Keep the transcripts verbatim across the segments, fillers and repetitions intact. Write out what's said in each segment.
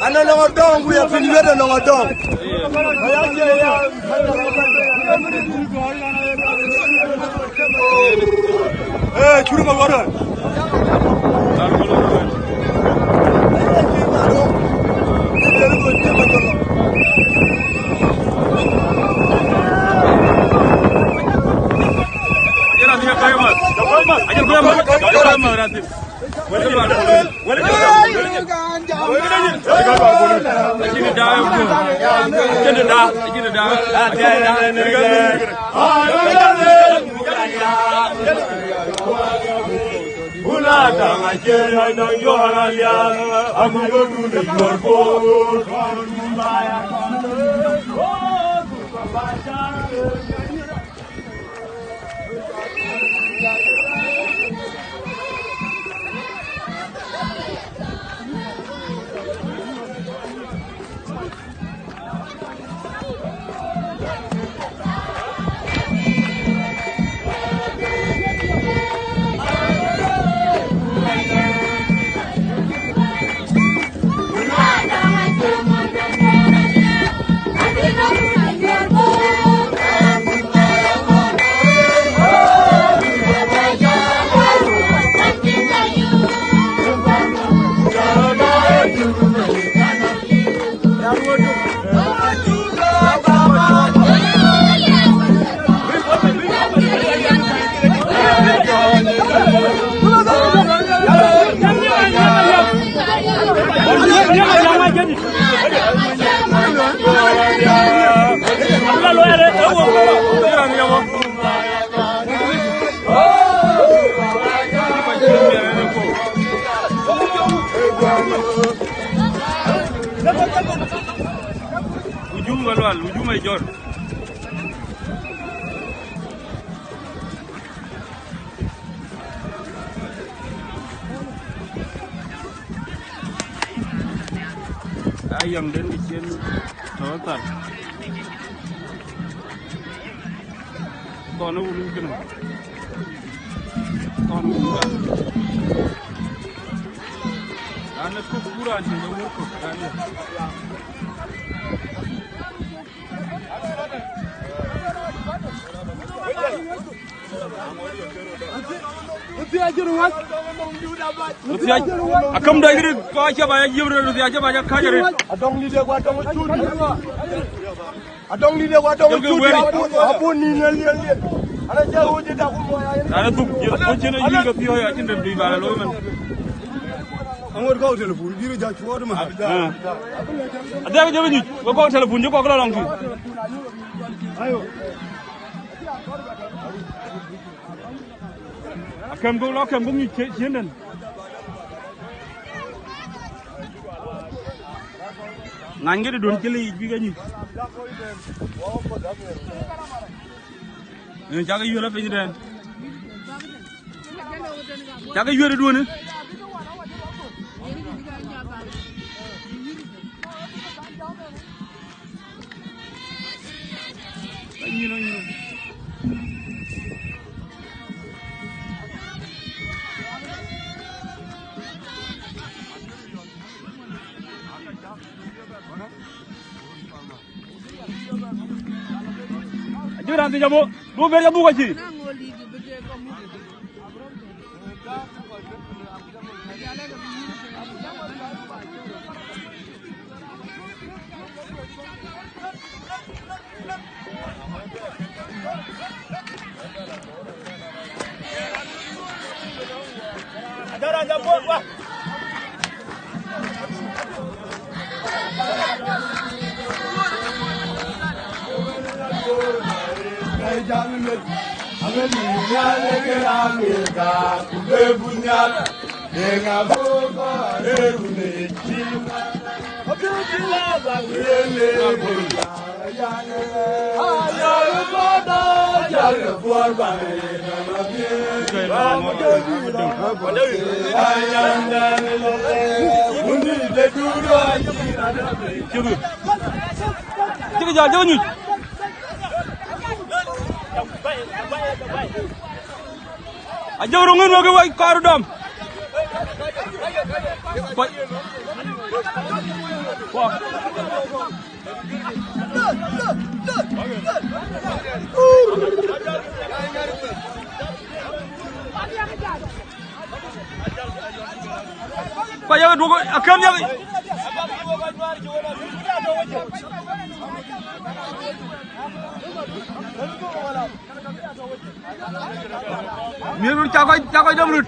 Anɔnɔŋ adɔŋ, ku ya piny wet anɔŋ adɔŋ. Eh, curu ba gɔrɔ. Hujum Galual, hujum ë jɔt. Ayɔŋden kë cïn tɔ̈ thar. Thɔn ë wun kënë. Thɔn ë wun kan. An ë kök kuran cïn ë wur kök kan. Akam dai gidi ko acha ba ya jibril, acha ba ya kajare. Adɔŋ ni de wa dɔŋ chut. Adɔŋ ni de wa dɔŋ chut. Abu ni ne lien lien. Ana ja wo je da ku mo ya. Ana duk je ko je ne yin ga piyo ya jin de bi ba lo man. Angor ko telefon, biro ja chuɔt ma. Ada ke jebe nyuc, we kɔk telefon, je kɔk la lɔŋ tu. Akem go, akem go nyuc cien den. Ŋany ke de don kele yic bi ke nyuc. Ëë, cak yuel apiny tɛn. Cak yuel duɔni. Anyino, anyino. Ajï raan thiëc abo, du ber ya buk acï. Cïkï jäl, cïkï nyuc. Ajɔk röŋ ŋën wek wai karu dɔm. Kɔc. Kua. Kua yak duɔ̈k akëm yak. Miɛt röt, ca kɔc, ca kɔc dɔm röt.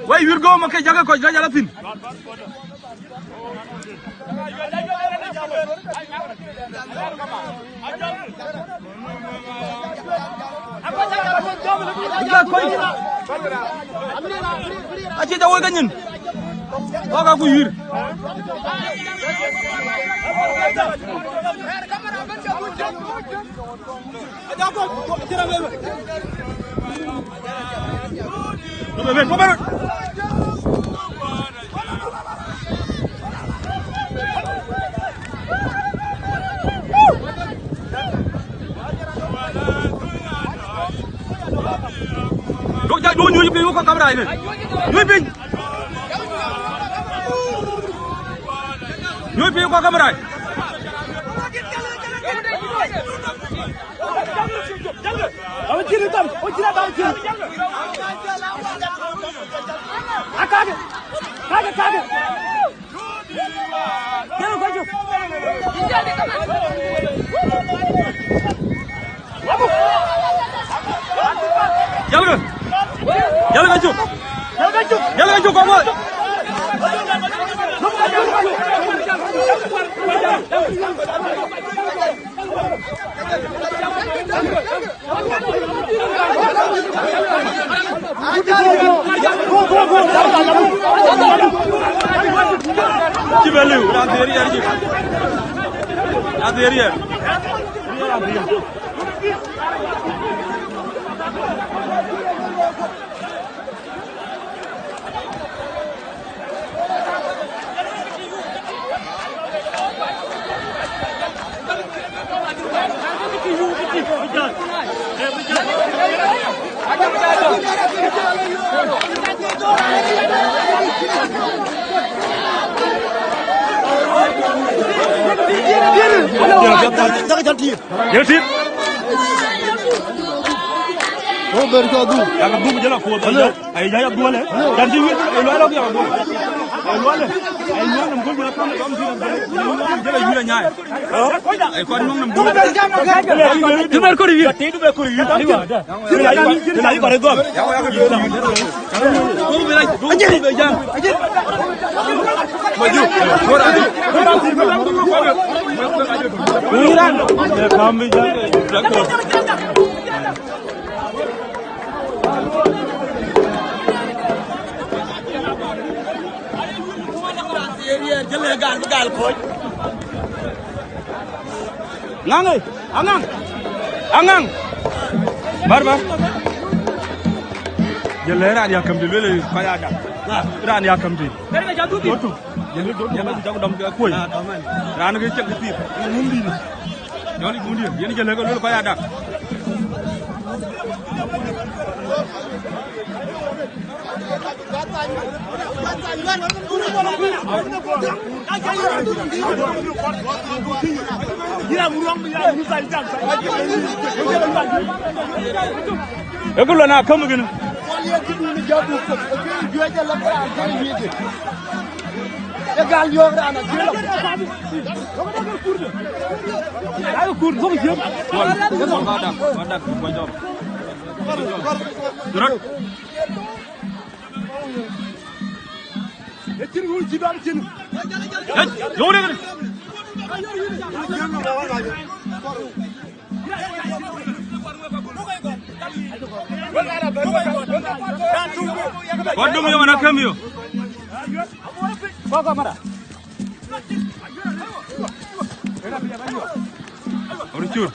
Wai, wiɛ̈r gɔ̈m ke jakë kɔc ka jal athïn. Acï jɔ woi ke nyin. Wak aku yïr. Duk ja, duk nyuc piny, wok kamera ini. Nyuc piny. Nyuc piny, wok kamera. Akake, kake, kake. Yalga. Yalga cuk. Yalga cuk, kɔŋ woi. Cï bɛ liu, raan thiëër yɛn cï. Raan thiëër yɛn. Yëk tit. Oh, ber ka du. Ya ka du jela ko do. Ai, ya, ya du le. Kan di wir, ai, lo, lo, ya du. Ai, lo, le. Ai, lo, nam ko jela kan dom di. Jela yura nyaai. Ai, ko nam du. Du ber ko ri. Te du ber ko ri. Aywa. Jela yi ko ri dom. Ŋaŋ, eh, aŋaŋ, aŋaŋ. Bar, bar. Jël raan ya käm dï, luel ka ya dak. Raan ya käm dï. Dotu. Jël dotu, jël dotu, dam ke kuɔi. Raan ke cek dï. Ŋum dï. Jɔl ŋum dï. Yen jël ke luel ka ya dak. Ë kë lɔ na käm kënë. Ë gal yɔ̈ɔ̈k raan ajuëc lɔ. Aye kur thok jiëp. Kuɔl, kuɔl ka dak, ka dak, ka jɔk. Rot. Hey, yöŋ de kënë. Kɔc döŋ yök, ana kɛm yök. Abur cur.